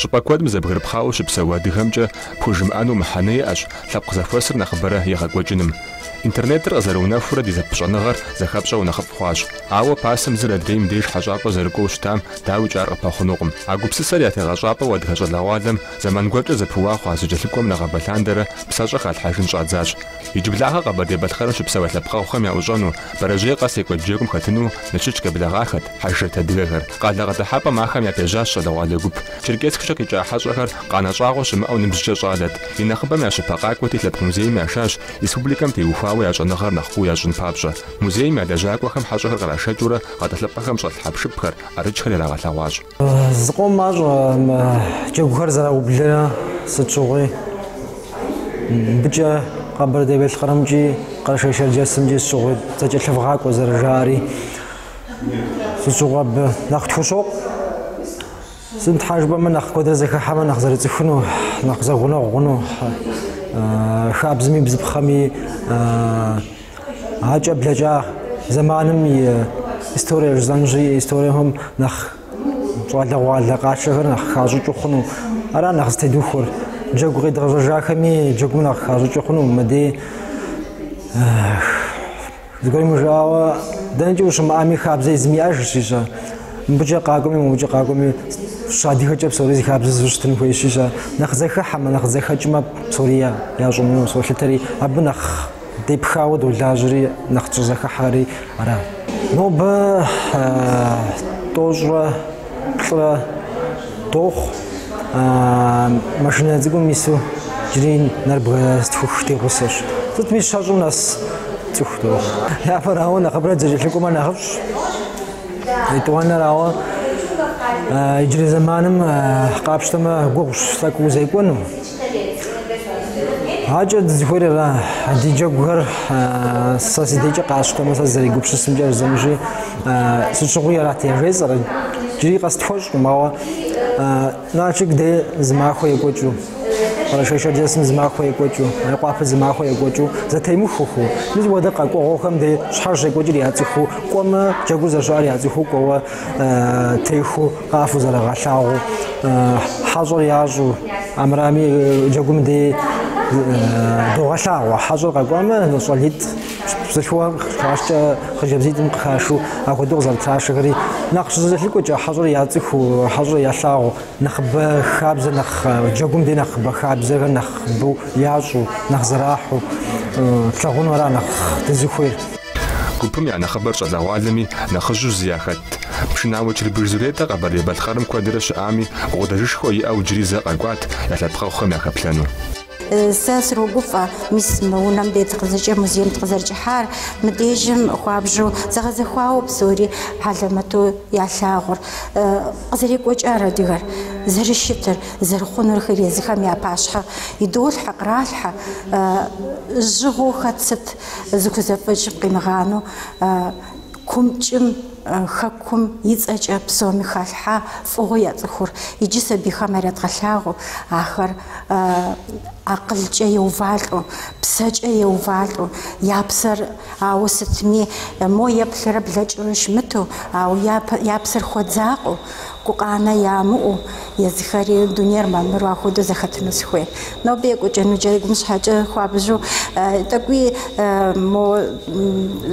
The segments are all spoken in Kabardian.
Щӏыпӏэ куэдым зэбгрыпхъауэ щыпсэу адыгэмкӏэ пхужымыӏэну мыхьэнэ иӏэщ лъэпкъ зэхуэсыр нэхъыбэрэ егъэкӏуэкӏыным. Интернетыр къызэрыунэхурэ ди зэпыщӏэныгъэр зэхэпщӏэу нэхъыфӏ хъуащ. Ауэ пасэм зыр адрейм деж хьэщӏапӏэ зэрыкӏуэу щытам, дауикӏ, ар къыпэхъунукъым. А гупсысэр я тегъэщӏапӏэу адыгэ щӏалэгъуалэм зэман гуэркӏэ зэпыуа хъуа зэкӏэлъыкӏуэм нэгъабэ лъандэрэ псэщӏэ халъхьэжын щӏадзащ. Иджыблагъэ Къэбэрдей-Балъкъэрым щыпсэу я лъэпкъэгъухэм яӏущӏэну, бэрэжьей къэс екӏуэкӏ джэгум хэтыну Налшыч къеблэгъахэт хьэжрэт адыгэхэр. Къалэ къыдыхьэпӏэм ахэм япежьащ щӏалэгъуалэ гуп. Черкессккӏэ къикӏа хьэщӏэхэр къанэ щӏагъуэ щымыӏэу ныбжькӏэ щӏалэт. И нэхъыбэм я щыпэ къакӏуэти лъэпкъ музейм яшащ, республикэм теухуауэ я щӏэныгъэр нэхъ куу ящӏын папщӏэ. Музейм я лэжьакӏуэхэм хьэщӏэхэр кърашэкӏыурэ гъэтӏылъыпӏэхэм щӏэлъ хьэпшыпхэр, ӏэрыкӏхэр ирагъэлъэгъуащ. Зыкъом мащӏэ мы джэгухэр зэраублэрэ сыт щыгъуи мыбыкӏэ Къэбэрдей-Балъкъэрымкӏи Къэрэшей-Шэрджэсымкӏи сыт щыгъуи зэкӏэлъывгъакӏуэ зэрыжаӏэри сыт щыгъуи абы нэхъ тхущокъу. Сыт щхьэ жыпӏэмэ нэхъ куэдрэ зэхыхьэмэ нэхъ зэрыцӏыхуну, нэхъ зэгъунэгъу хъуну, хабзэми бзыпхъэми акӏэ блэкӏа зэманым и историе жысӏэнщи, историехэм нэхъ щӏалэгъуалэ къашэхэр нэхъ хащӏыкӏыу хъуну. Ара нэхъ зытедухуэр. Джэгу къедгъэжьэжахэми джэгум нэхъ хащӏыкӏыу хъуну. Мыдей Зыгуэрым жиӏауэ, дэнэкӏи ущымыӏэми хабзэ езым иӏэжщ, ищӏэ. Мыбыкӏэ къакӏуэми, мобыкӏэ къакӏуэми, щыадыгэкӏэ псори зы хабзэ зыу щытын хуейщ, ищӏэ. Нэхъ зэхыхьэмэ, нэхъ зэхэкӏмэ, псори ящӏыну солъытэри, абы нэхъ депхауэ долажьэри, нэхъ тщӏызэхыхьэри ара. Нобэ тӏощӏрэ плӏырэ дохъу. Машинэ цӏыкӏум ису иджыри нэрыбгэ зытхух ди гъусэщ. Сытми щэщӏым нэс цӏыху дохъу. Япэрауэ, нэхъыбэрэ дызэкӏэлъыкӏуэмэ нэхъыфӏщ. Етӏуанэрауэ, иджырей зэманым къапщтэмэ гугъущ тӏэкӏу узекӏуэну. Акӏэ дызыхуейр ара, ди джэгухэр сэ си дежкӏэ къасщтэмэ, сэ сызэрегупсысымкӏэ жысӏэнщи, сыт щыгъуи арат яжесӏэр, иджыри къэс тхуэщӏкъым, ауэ Налшык дей зы махуэ екӏуэкӏыу, Къэрэшей-Шэрджэсым зы махуэ екӏуэкӏыу, Мейкъуапэ зы махуэ екӏуэкӏыу, зэтемыхуэхэу, мис апхуэдэ къэкӏуэгъуэхэм дей щхьэж щекӏуэкӏыр яцӏыхуу, кӏуэмэ, джэгур зэрыщыӏэр яцӏыхуу кӏуэуэ техуу, къафэу зэрагъэлъагъуу, хьэщӏэр ящӏу, амырами джэгум дей догъэлъагъуэ. Хьэщӏэр къэкӏуамэ, щӏалитӏ бзылъхугъэм къыхашкӏэ хъыджэбзитӏым къыхашу апхуэдэу къызэрытрашэхэри нэхъ щызэкӏэлъыкӏуэкӏэ хьэщӏэр яцӏыхуу, хьэщӏэр ялъагъуу, нэхъыбэ хабзэ нэхъ джэгум дей нэхъыбэ хабзэхэр нэхъыбэу ящӏу, нэхъ зэрахьэу тлъагъуну ара нэхъ дызыхуейр. Гупым я нэхъыбэр щӏалэгъуалэми, нэхъыжьу зы яхэтт. Пшынауэ Чырбыж Зуретэ Къэбэрдей-Балъкъэрым куэдрэ щыӏами, гукъыдэжышхуэ иӏэу иджыри зэ къэкӏуат я лъэпкъэгъухэм яхэплъэну. Сэ срогуфӏэ, мис мы унэм дей дыкъызэрыкӏэ, музейм дыкъызэрыкӏыхьар, мыдежым хуабжьу зэгъэзэхуауэ псори хьэлэмэту ялъагъур. Къызэрекӏуэкӏар адыгэр, зэрыщытыр, зэрыхъунурхэр езыхэм я пащхьэ идолъхьэ, къралъхьэ, жьыгъэу хэт сыт зыхузэфӏэкӏым къимыгъанэу кумкӏым хэкум и цӏэкӏэ псоми халъхьа фӏыгъуэу яцӏыхур. Иджы сабийхэм ар ядгъэлъагъуу, ахэр акъылкӏэ еувалӏэу, псэкӏэ еувалӏэу, я псэр ауэ сытми мо еплърэ блэкӏыу щымыту, ауэ я псэр хуэдзакъыу, гукъанэ ямыӏэу, езыхэри дунейр мамыру ахуэдэу зэхэтыну сыхуей. Нобэ екӏуэкӏыну джэгум щхьэкӏэ хуабжьу тӏэкӏуи мо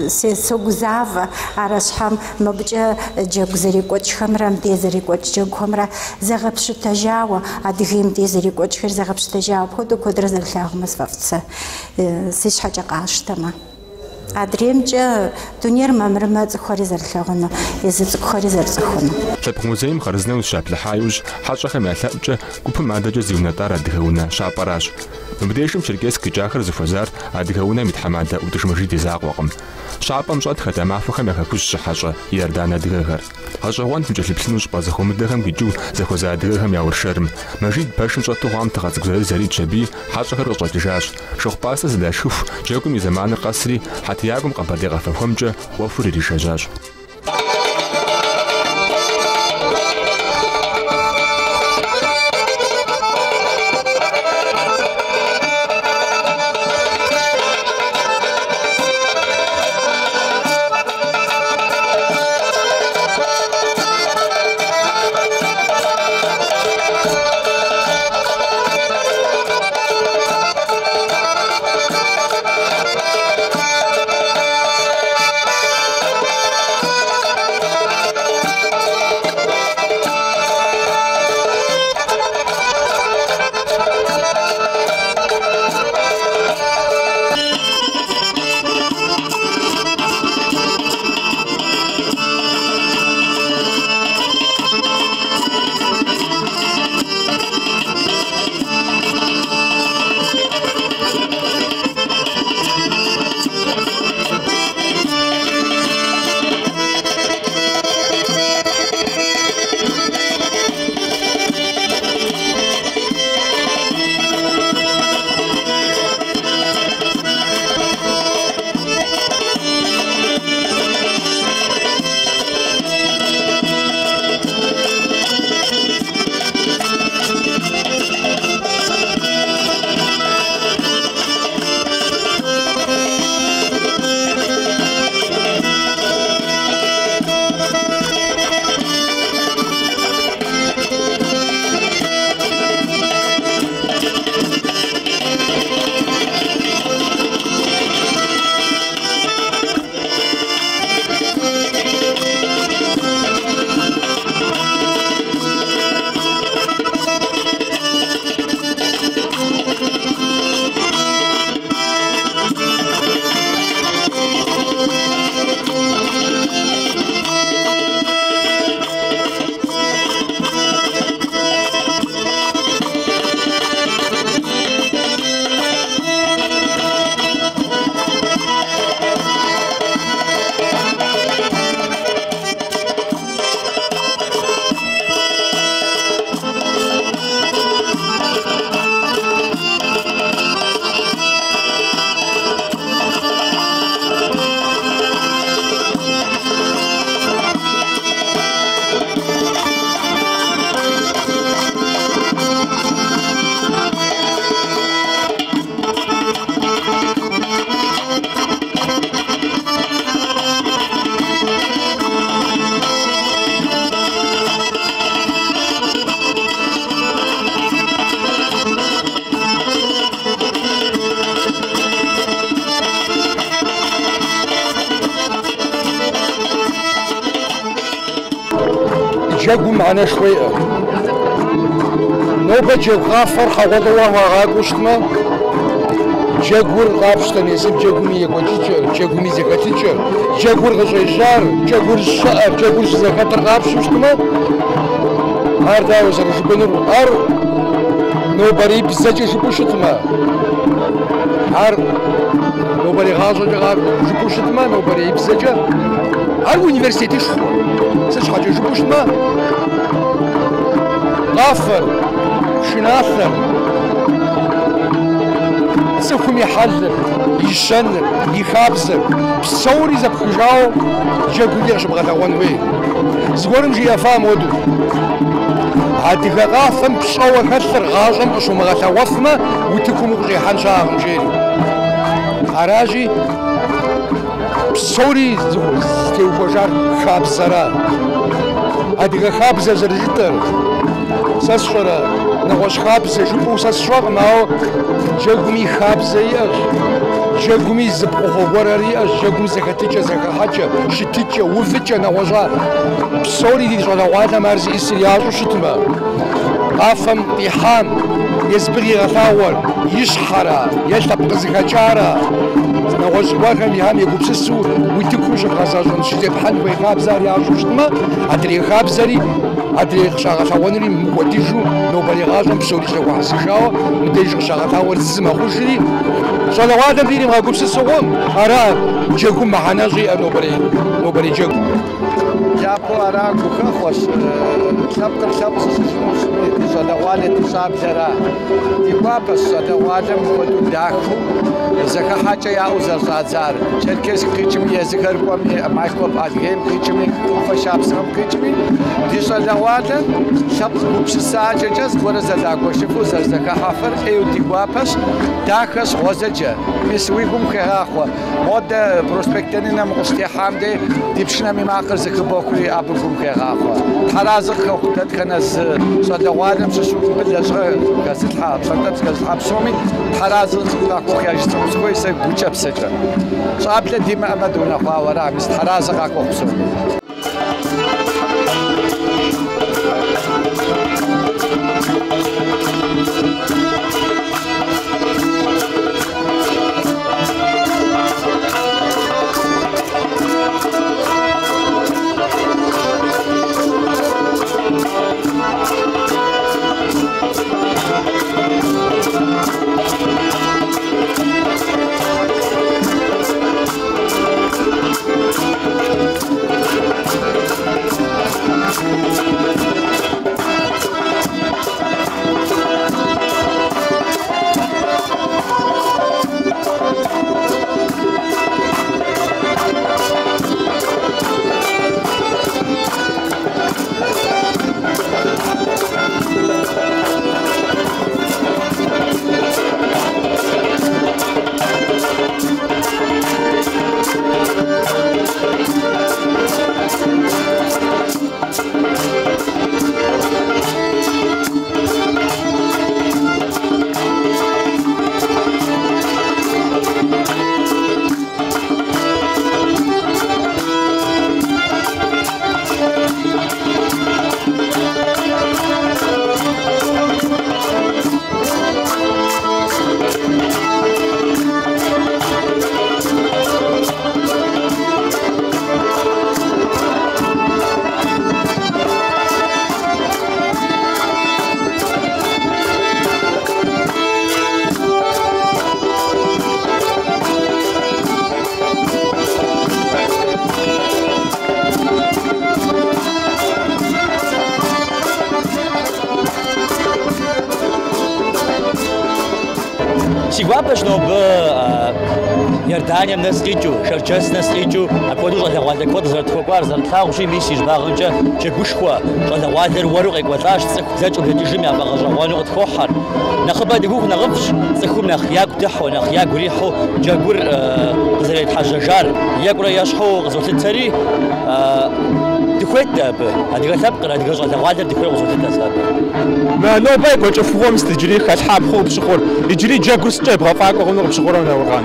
согузавэ, ара щхьэм мобыкӏэ джэгу зэрекӏуэкӏхэмрэ мыдей зэрекӏуэкӏ джэгухэмрэ зэгъэпщытэжауэ, Адыгейм дей зэрекӏуэкӏхэр зэгъэпщытэжауэ, апхуэдэу куэдрэ зэрылъагъумэ сфӏэфӏт сэ, си щхьэкӏэ къасщтэмэ. Адреймкӏэ дунейр мамырмэ цӏыхухэри зэрылъагъуну, езы цӏыкӏухэри зэрыцӏыхуну. Лъэпкъ музейм хъарзынэу зыщаплъыхьа иужь, хьэщӏэхэм я лъэӏукӏэ гупым адэкӏэ зиунэтӏар Адыгэ унэ щапӏэращ. Мыбдежым Черкесск къикӏахэр зыхуэзар Адыгэ унэм и тхьэмадэ ӏутӏыж Мэжид и закъуэкъым. Щапӏэм щӏэтхэт а махуэхэм я хэкужь щыхьэщӏэ иордан адыгэхэр. Гъэщӏэгъуэнт укӏэлъыплъыну щӏыпӏэ зэхуэмыдэхэм къикӏыу зэхуэза адыгэхэм я уэршэрым. Мэжид пэшым щӏэту хъуам тыгъэ цӏыкӏу зырыз яритщ аби, хьэщӏэхэр къыщӏэкӏыжащ. Шыгъу-пӏастэ зэдашхыху, джэгум и зэманыр къэсри, хьэтиякӏуэм къэбэрдей къафэ хуэмкӏэ ӏуэхур иришэжьащ. Джэгум мыхьэнэшхуэ иӏэ. Нобэ джэгу къафэр хьэгъуэлӏыгъуэ хуагъакӏуэу щытмэ, джэгур къапщтэм езым джэгум и екӏуэкӏыкӏэр, джэгум и зэхэтыкӏэр, джэгур къыщӏежьар, джэгур щыӏэр, джэгур щызэхэтыр къапщтэу щытмэ, ар дауэ зэрыжыпӏэнур? Ар нобэрей бзэкӏэ жыпӏэу щытмэ, ар нобэрей гъащӏэкӏэ жыпӏэу щытмэ, нобэрей бзэкӏэ, ар университетышхуэ. Сыт щхьэкӏэ жыпӏэу щытмэ, къафэр, пшыналъэр, цӏыхум и хьэлыр, и щэныр, и хабзэр, псори зэпхыжауэ джэгум дей къыщыбгъэлъэгъуэн хуей. Зыгуэрым жиӏэфа мыуэду. Адыгэ къафэм пщӏэуэ хэлъыр гъащӏэм къыщумыгъэлъэгъуэфмэ, утыкум укъыщӏихьэн щыӏэкъым, жери. Аращи, псори зытеухуэжар хабзэра. Адыгэ хабзэ зэрыжытӏэр, сэ сщӏэрэ, нэгъуэщӏ хабзэ жыпӏэу сэ сщӏэкъым, ауэ джэгуми хабзэ иӏэщ, джэгуми зы пкъыгъуэ гуэрхэр иӏэщ, джэгум зэхэтыкӏэ, зэхыхьэкӏэ, щытыкӏэ, увыкӏэ, нэгъуэщӏа. Псори ди щӏалэгъуалэм ар зиӏысыр ящӏэу щытмэ, къафэм къихьам езбыр игъэлъагъуэр и щхьэра е лъэпкъ къызыхэкӏара, нэгъуэщӏ гуэрхэм ихэм егупсысу утыкум щыбгъэзэщӏэн, щызепхьэн хуей хабзэр ящӏэу щытмэ, адрей хабзэри, адрей къыщагъэлъэгъуэнури мыкӏуэдыжу, нобэрей гъащӏэм псори щызэхуэхьэсыжауэ, мыбдеж къыщагъэлъагъуэр зы мэхъужри, щӏалэгъуалэм иримыгъэгупсысу хъуӏым, ара джэгум мыхьэнэ щӏиӏэр нобэрей джэгум. Япэу ара гухэхъуэщ, лъэпкъыр лъэпкъ зыщӏыжыну щытми, ди щӏалэгъуалэ ди щӏэблэра. Ди гуапэщ щӏалэгъуалэм хуэдэу дахэу зэхыхьэкӏэ яӏэу зэрыщӏадзар. Черкесск къикӏми, езыхэр кӏуэми, Майкоп Адыгейм къикӏми, Хы ӏуфэ Шапсыгъым къикӏми, ди щӏалэгъуалэр лъэпкъ гупсысакӏэкӏэ зыгуэрэ зэдагуэшыфу зэрызэхыхьэфыр ӏейуэ ди гуапэщ, дахэщ, гъуэзэджэ. Мис уи гум хегъахъуэ. Модэ проспект Лениным укъыщытехьам дей ди пшынэм и макъыр зэхыбохри абы гум хегъахъуэ. Тхьэразэ къыхэхъу дэтхэнэ зы щӏалэгъуалэм щыщу мыбы лэжьыгъэ хэзылъхьа, пщӏэнтӏэпс хэзылъхьа псоми тхьэразэ къахуэхъу яжысӏэну сыхуей сэ гукӏэ псэкӏэ. Щӏаблэ димыӏэмэ дунэхъуауэ ара, мис тхьэразэ къахуэхъу псоми. Си гуапэщ нобэ Иорданием нэс къикӏыу, Шэрджэс нэс къикӏыу, апхуэдэу щӏалэгъуалэ куэд къызэрытхуэкӏуар зэрытлъагъущи, мис и щӏыбагъымкӏэ джэгушхуэ, щӏалэгъуалэр уэру къекӏуэлӏащ, цӏыху блэкӏыу блэкӏыжым яфӏэгъэщӏэгъуэну къытхохьэр. Нэхъыбэ дыхуху нэхъыфӏщ, цӏыхум нэхъ ягу дыхьэу, нэхъ ягу ирихьу джэгур къызэретхьэжьэжар екӏурэ ещхьу къызолъытэри, Дыхуейт дэ абы. Адыгэ лъэпкъыр, адыгэ щӏалэгъуалэр дыхуейуэ къызолъытэ сэ абы. Мы нобэ екӏуэкӏ ӏуэхугъуэм сыт иджыри хэлъхьапхъэу къыпщыхъур? Иджыри джэгур сыткӏэ ебгъэфӏакӏуэ хъуну къыпщыхъурэ, Науркъан?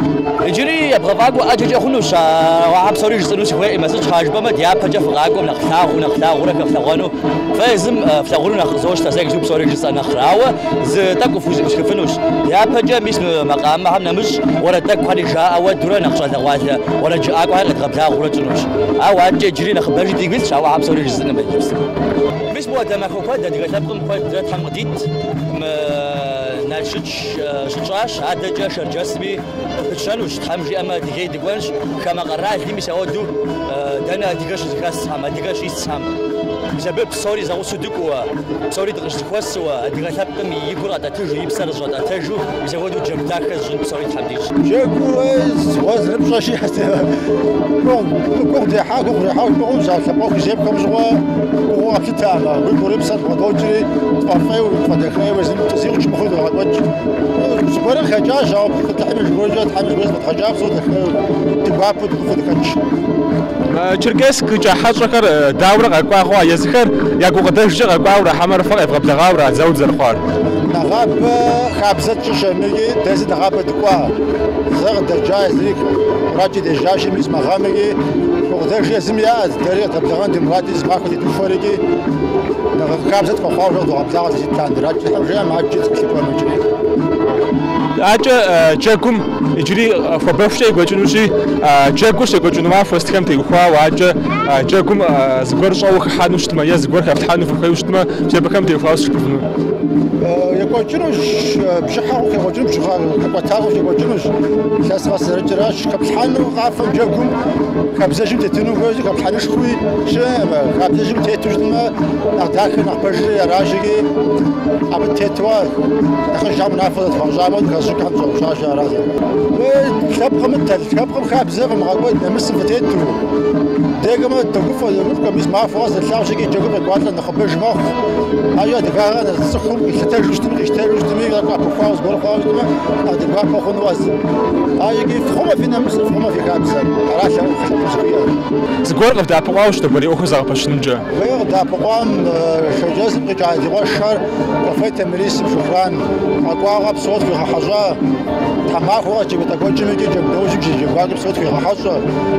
Иджыри ебгъэфӏакӏуэ ӏэджэкӏэ хъунущ, ауэ ахэр псори жысӏэну сыхуейкъым. Сыт щхьа жыпӏэмэ, дяпэкӏэ фыкъакӏуэм нэхъ флъагъуу, нэхъ флъагъурэ хэфлъэгъуэну. Фэ езым флъагъуну нэхъ къызощтэ, сэ иджыпсту псори жысӏэ нэхърэ. Ауэ зы тӏэкӏу къыфхузэӏусхыфынущ. Дяпэкӏэ мис мы макъамэхэм нэмыщӏ уэрэд тӏэкӏухэри жаӏэ уэдурэ нэхъ щӏалэгъуалэ уэрэджыӏакӏуэхэр къедгъэблагъэурэ тщӏынущ. Ауэ адэкӏэ иджыри нэхъыбэжи дигу илъщ, ауэ ахэр псори жысӏэнукъым иджыпсту. Мис мыуэдэ махуэ куэд адыгэ лъэпкъым куэдрэ Тхьэм къыдит. Мы Налшыч щытщӏащ, адэкӏэ Шэрджэсми пытщэнущ, Тхьэм жиӏэмэ, Адыгей дыкӏуэнщ. Хамэ къэралми мис ауэдэу дэнэ адыгэ щызэхэсхэм, адыгэ щисхэм. Мис абы псори зэгъусэу дыкӏуэуэ, псори дыкъыщызэхуэсуэ, адыгэ лъэпкъым и гур къэтӏэтыжу, и псэр зыщӏэтӏэтэжу, мис апхуэдэу джэгу дахэ зыщӏын псори Тхьэм дищӏ. Джэгур зэрыпщӏэщи, гугъу дехьа, гугъу дехьа, гугъум за лъэпкъ ӏуэху зепхуэм щыгъуэ гугъуу къэплъытэ, уи гури псэр бгъэдокӏри, тфӏэфӏейуэ, тфӏэдахэйуэ езым зигъукӏ мыхъуу догъэкӏуэкӏ. Зыгуэрыр хэкӏащ, ауэ Тхьэм и жыгуэркӏэ, Тхьэм и жыгуэр зэфӏэдгъэкӏа, псори дахэу, ди гуапэу дыгуфӏэу дыхэтщ. Черкесск къикӏа хьэщӏэхэр дауэрэ къэкӏуа хъуа? Езыхэр я гукъыдэжкӏэ къэкӏуауэрэ, хьэмэрэ фэ къевгъэблэгъауэра дауэт зэрыхъуар? Нэгъабэ хабзэ тщӏыщэмикӏи, дэ зы нэгъабэ дыкӏуа. Зэ къыдэджа езыри мурадкӏэ дежьащи, мис мы гъэмикӏи гукъыдэж езым яӏэт, дэри къэдгъэблэгъэн ди мурадри зы махуэ тедухуэрикӏи, хабзэ тхуэхъуауэ къыдогъэблагъэ зы лъандэрэ. Тхьэм жиӏэм адэкӏи дыкъылъыкӏуэнукӏи. Акӏэ джэгум иджыри хуабэхукӏэ екӏуэкӏынущи, джэгур щекӏуэкӏыну махуэ сытхэм теухуауэ, акӏэ джэгум зыгуэр щӏэуэ хыхьэну щытмэ е зыгуэр хэфлъхьэну фыхуейуэ щытмэ, мис абыхэм теухуауэ сыт жыпӏэфыну? Екӏуэкӏынущ, бжьыхьэ хъуху екӏуэкӏынущ, бжьыхьэ хэкӏуэта хъуху екӏуэкӏынущ. Илъэс къэс зэрыкӏыращ, хэплъхьэну къафэм джэгум хабзэжьым тетыну хуейщи, хэплъхьэнышхуи щыӏэкъым. Хабзэжьым тету щытмэ, нэхъ дахэ, нэхъ пэжри аращ икӏи абы тетуэ нэхъыжьхэм унафэ зэтхуащӏамэ, хэзыщӏыкӏхэм щӏэупщӏащи аращ. Лъэпкъым лъэпкъым хабзэ фымыгъэкӏуэд, нэмысым фытету. Дегэмэ, догуфӏэ, догуфӏэ, мис махуэ къэс зэрылъагъущ икӏи джэгум къекӏуалӏэ нэхъыбэж мэхъу. Ауэ адыгагъэ цӏыхум къилъытэжу щытми, къищтэжу щытми, къапыхуауэ зыгуэр хъуауэ щытмэ, нэхъ ди гуапэ хъуну къэс. Ауэ икӏи фхъумэ фи нэмысыр, фхъумэ фи хабзэр. Ара лъэпкъым жыхуиӏэр. Зыгуэр къывдэӏэпыкъуауэ щыт нобэрей ӏуэхур зэгъэпэщынымкӏэ? Уей, къыдэӏэпыкъуам Шэрджэсым къикӏа ди къуэшхэр кафе Тамерисым Шухран къэкӏуауэ псо тхуигъэхьэщӏа. Тхьэмахуэ къэс джэгу етӏэкӏуэкӏым икӏи джэгу нэужьым щыджэгуакӏэ псо тхуигъэхьэщӏэ.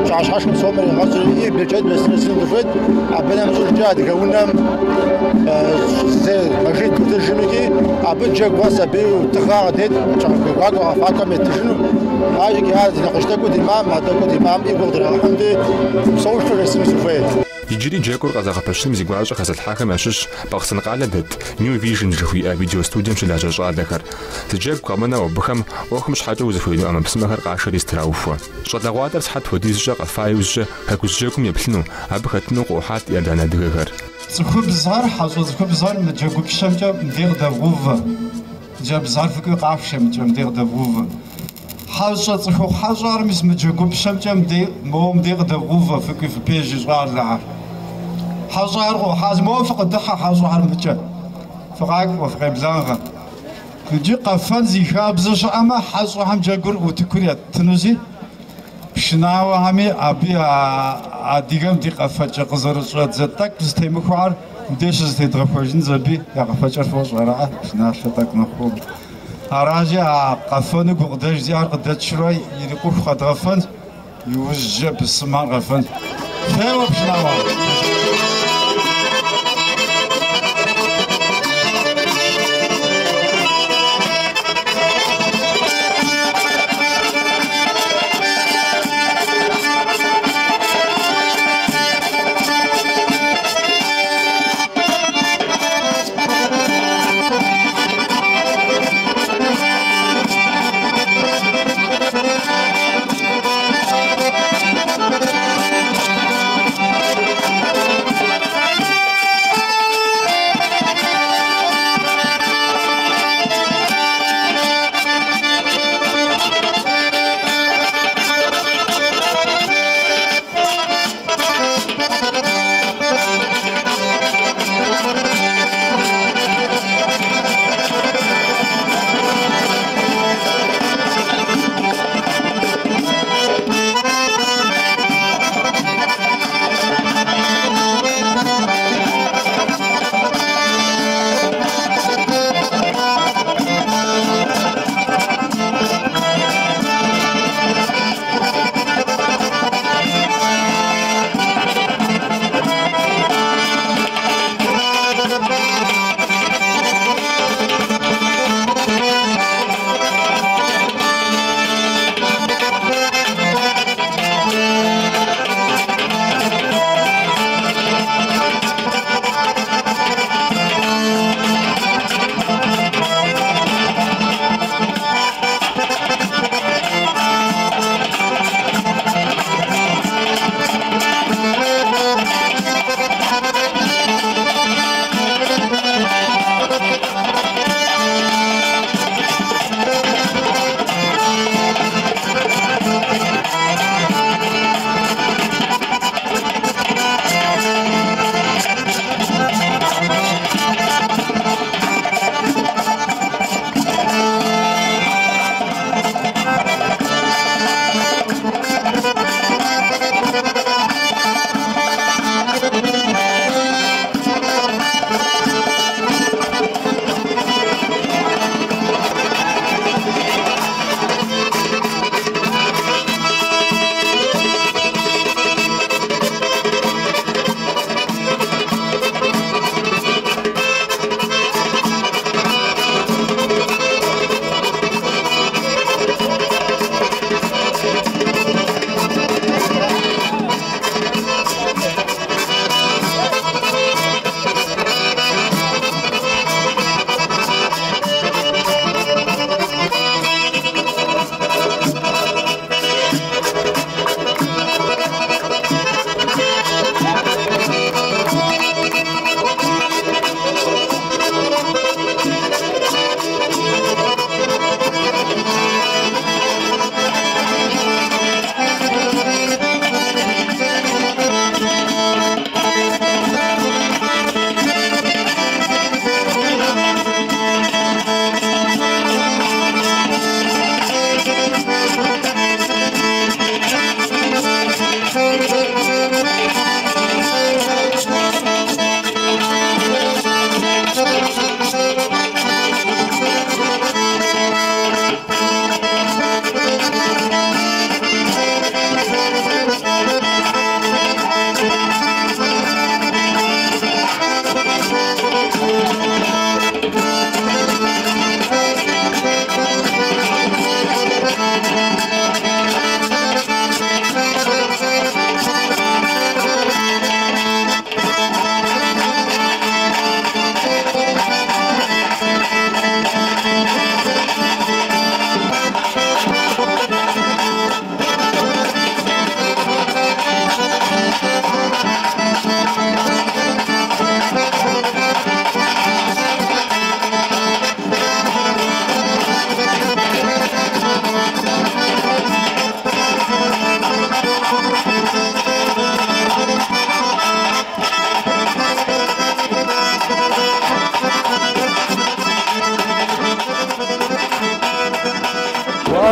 Пщыхьэщхьэшхым псом иригъэщӏри, и берычэт бесын дыхуейт. Абы нэмыщӏыжкӏэ адыгэ унэм Мэжид ӏутӏыжым икӏи абы джэгу къэс абы тыгъэ къыдет, джэгуакӏуэ къэфакӏуэм еттыжыну. Ар икӏи ар ди нэхъыжь тӏэкӏу димыӏэм, а тӏэкӏу димыӏэм игу къыдрагъэхьынти, псэушхуэ жесӏэну сыхуейт. Иджыри джэгур къызэгъэпэщыным зи гуащӏэ хэзылъхьахэм ящыщщ Бахъсэн къалэ дэт New Vision жыхуиӏэ видеостудием щылажьэ щӏалэхэр. Зы джэгу къэмынэу абыхэм ӏуэхум щхьэкӏэ узыхуеину ӏэмэпсымэхэр къашэри зэтраухуэ. Щӏалэгъуалэр сыхьэт хуэдизкӏэ къэфа иужькӏэ Хэкужь джэгум еплъыну, абы хэтыну къыӏухьат иордан адыгэхэр. Цӏыхубзхэр, хьэщӏэ цӏыхубзхэр мы джэгупщэмкӏэ мыдей къыдэвгъэувэ. Хъыджэбзхэр фыкӏуи къафшэ мыкӏэ мыдей къыдэвгъэувэ. Хьэщӏэ цӏыхухъу хьэщӏэр мис мы джэгупщэмкӏэ мыдей, моуэ мыдей къыдэвгъэувэ, фыкӏуи фыпежьи щӏалэхэр. Хьэщӏэхэр къохьащ, моуэ фыкъыдыхьэ хьэщӏэхэр мыкӏэ. Фыкъакӏуэ, фыкъеблагъэ. Иджы къэфэн зи хабзэ щыӏэмэ, хьэщӏэхэм джэгур утыкур еттынущи, пшынауэхэми абы адыгэм ди къэфэкӏэ къызэрыщӏэдзэ тӏэкӏу зытемыхуар мыдей щызэтедгъэхуэжынщ аби, я къэфэкӏэр фощӏэ, араӏэ, пшыналъэ тӏэкӏу нэхъ. Аращи, а къэфэну гукъыдэж зиӏэр къыдэтшурэ ирикъуху къэдгъэфэнщ, иужькӏэ бысымхэр къэфэнщ. Феуэ, пшынауэ!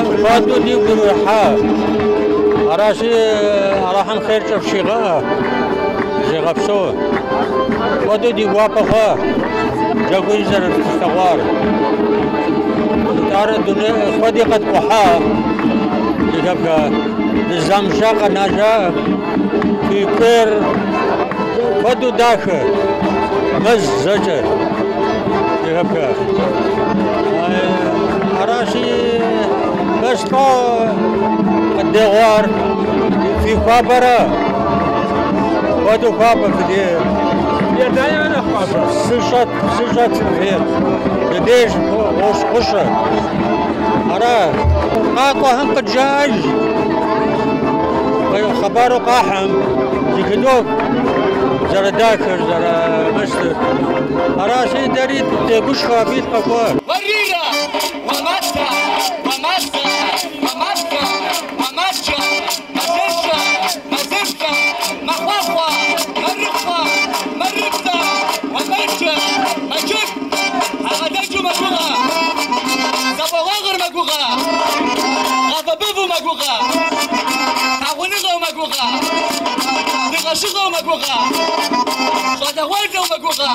Куэду дигу ирихьа. Аращи, Алыхьым хъеркӏэ фщигъэӏэ, зигъэпсэу. Куэду ди гуапэ хъуа джэгури зэрытлъэгъуар. Итӏанэ дуней куэди къэткӏухьа, зэхэпха, дызамыша къэнэжа, фи куейр куэду дахэ, мэз зэкӏэ, зэхэпха. Аращи, бэслӏо къыддегъуар фи хуабэра, куэду хуабэ фи дей. Иорданием нэхъ хуабэ. Псы щӏэт, псы щӏэт фи ди деж гъущӏ гъущэ. Ара, къакӏуэхэм къыджаӏэж, хъыбару къахьым, зэхыдох зэрыдахэр, зэрымыстыр. Аращи, дэри дегушхуэ абы дыкъэкӏуа. Уэрирэ, уэматэ, уэмазэ, уэмазэ, уэмаджэ, мазэшэ, мазэшэ, мэхъуахъуэ, мэрыхъуэ, мэрыбзэ, уэмэджэ, мэджэгу, хьэгъэдэджу мэгугъэ, зэфӏэгъуагъыр мэгугъэ, гъавэбэву мэгугъэ, лъагъуныгъэу мэгугъэ, дыгъэщыгъэу мэгугъэ, щӏалэгъуалэу мэгугъэ,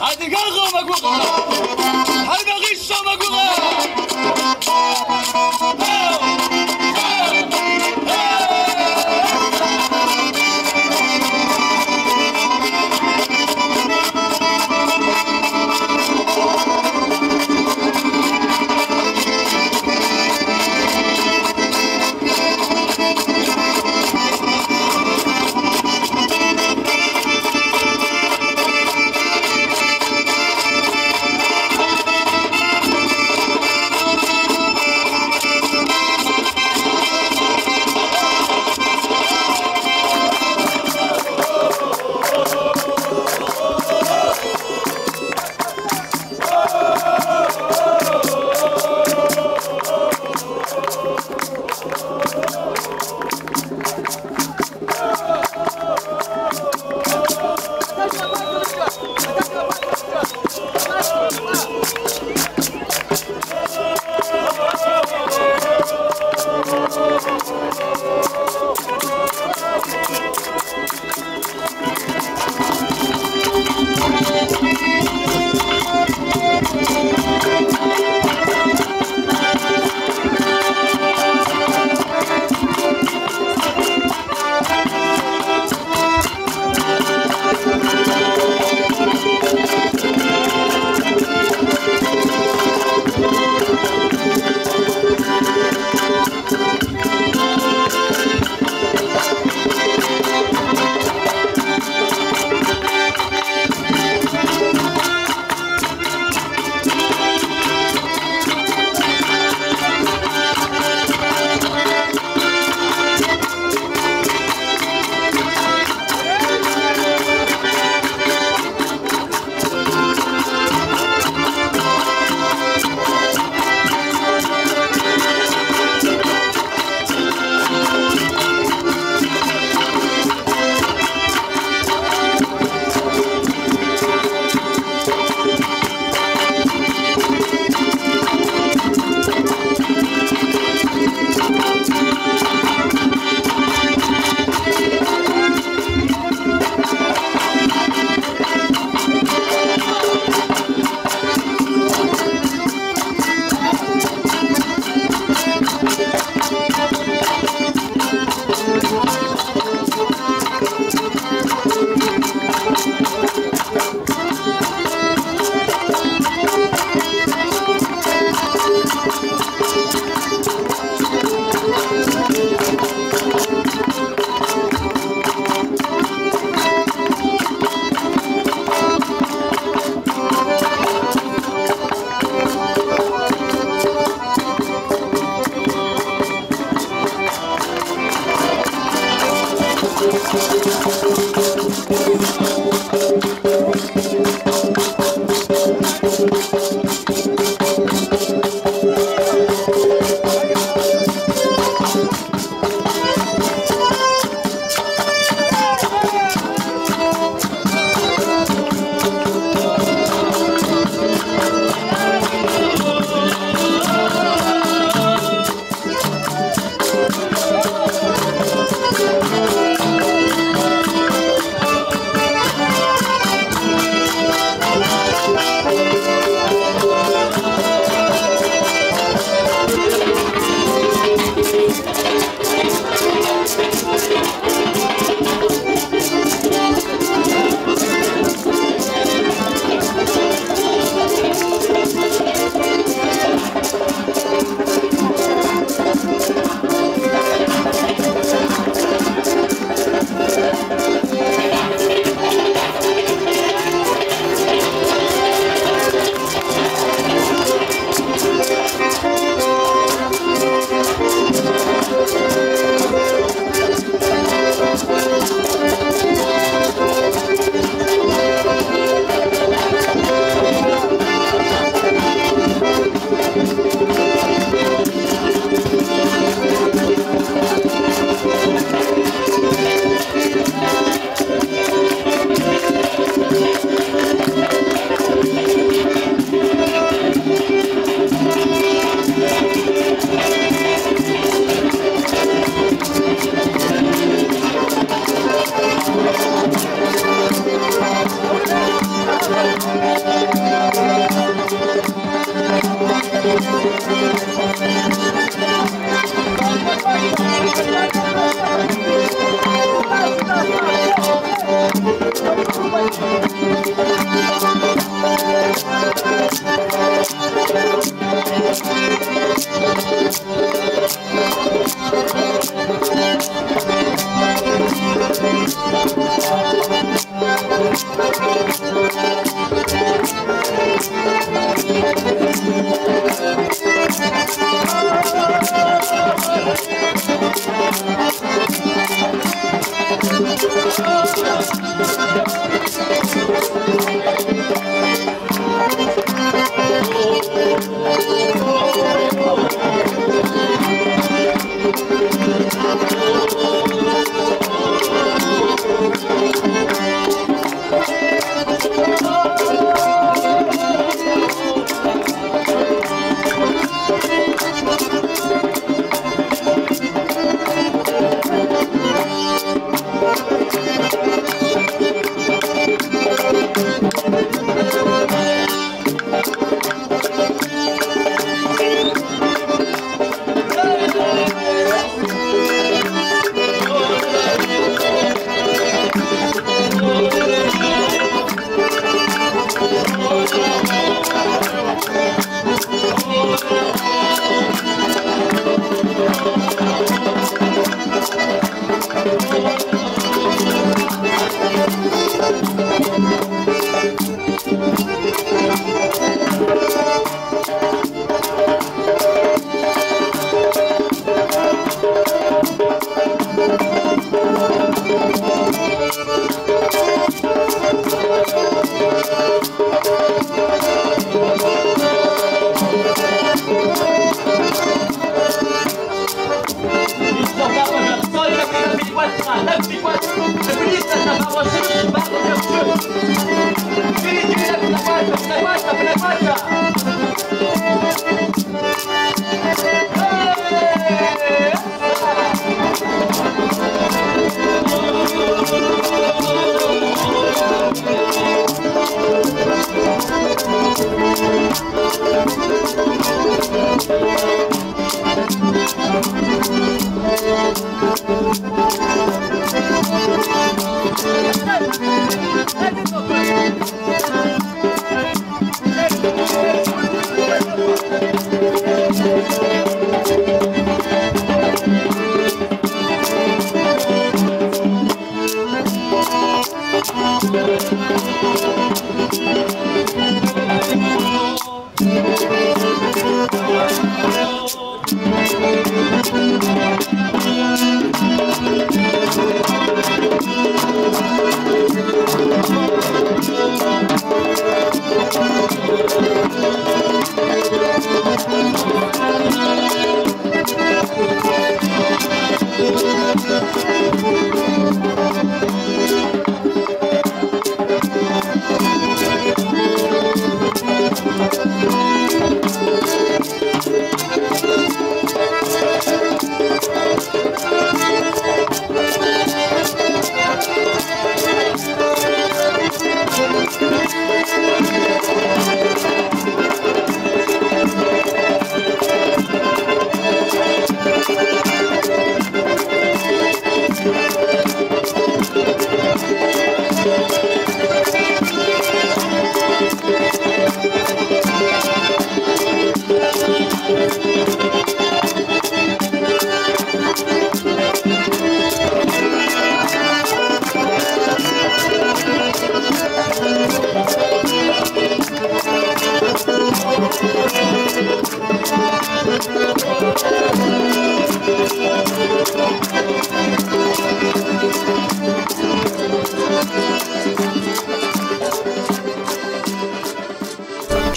адыгагъэу мэгугъэ, хьэрмэгъищэу мэгугъэ.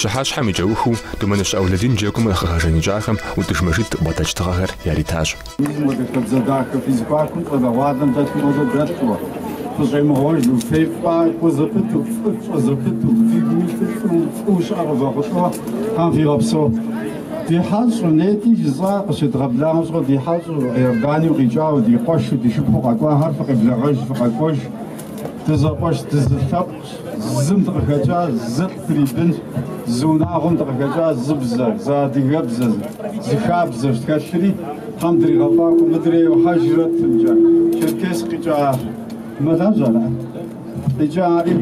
Пщыхьэщхьэм и кӏэухыу Думэныщ Ӏэулэдин джэгум къыхэжаныкӏахэм ӏутӏыж Мэжид къыбгъэдэкӏ тыгъэхэр яритащ. Мыпхуэдэ хабзэ дахэ фи зэхуакум щӏалэгъуалэм дэлъым хуэдэу дэлъуэ, фыщӏемыгъуэжу, фефӏакӏуэ зэпыту, фӏы фщӏэ зэпыту, фи гум илъыр фӏыуэ щыӏэр къывэхъулӏэу Тхьэм фигъэпсэу. Ди хьэщӏэу, нетӏи жысӏа къыщедгъэблагъэм щыгъуэ ди хьэщӏэу, Иорданием къикӏауэ, ди къуэшу, ди шыпхъуу къэкӏуахэр фыкъеблэгъэж, фыкъэкӏуэж. Дызэкъуэш, дызылъэпкъщ, зым дыкъыхэкӏа, зылӏ дрибынщ, зы унагъуэм дыкъыхэкӏа, зы бзэ, зы адыгэбзэ, зы хабзэщ тхэлъри, Тхьэм дригъэфӏакӏуэ, мыдрей хьэжрэтымкӏэ, Черкесск къикӏа мэлажьэ ара? Къикӏари,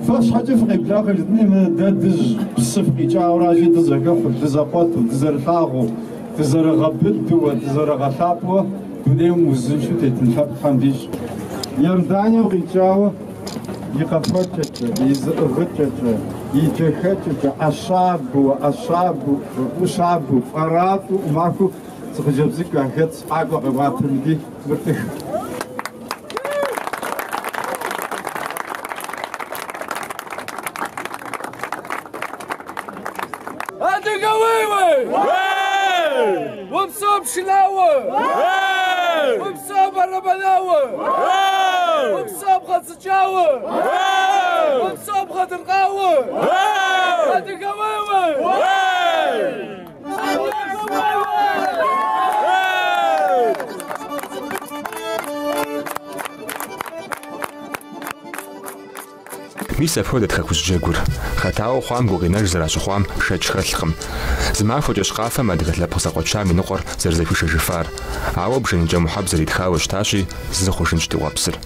фэ щхьэкӏэ фыкъеблагъэ жытӏэни, мы дэ дыжь псы фыкъикӏауэращи, дызэхэхъуу, дызэкъуэту, дызэрылъагъуу, дызэрыгъэбыдууэ, дызэрыгъэлъапӏэуэ дунейм узыншэу тетын лъэпкъ Тхьэм дищӏ. Иорданием къикӏауэ и къэфэкӏэкӏэ, и зыӏыгъыкӏэкӏэ, и дахэкӏэкӏэ, ӏэщабэу, ӏэщабэу, ӏущабэу, фӏэрафӏэу, ӏумахуэу зы хъыджэбз цӏыкӏу яхэтщ, къакӏуэ къэкӏуатэм ди мыр тӏых. Адыгэ уей-уей! Упсэу пшынауэ! Упсэу бэрэбэнауэ! Упсэу пхъэцӏычауэ! Упсэу пхъэдыркъауэ! Адыгэ уей-уей! Адыгэ уей-уей! Мис апхуэдэт Хэкужь джэгур. Хэтауэ хъуам гукъинэж зэращыхъуам шэч хэлъкъым. Зы махуэкӏэщ къафэм адыгэ лъэпкъ зэкъуэчам и ныкъуэр зэрызэхуишэжыфар. Ауэ Бжэныкӏэ Мухьэб зэритхауэ щытащи, зы хъужынщ ди къуэпсыр.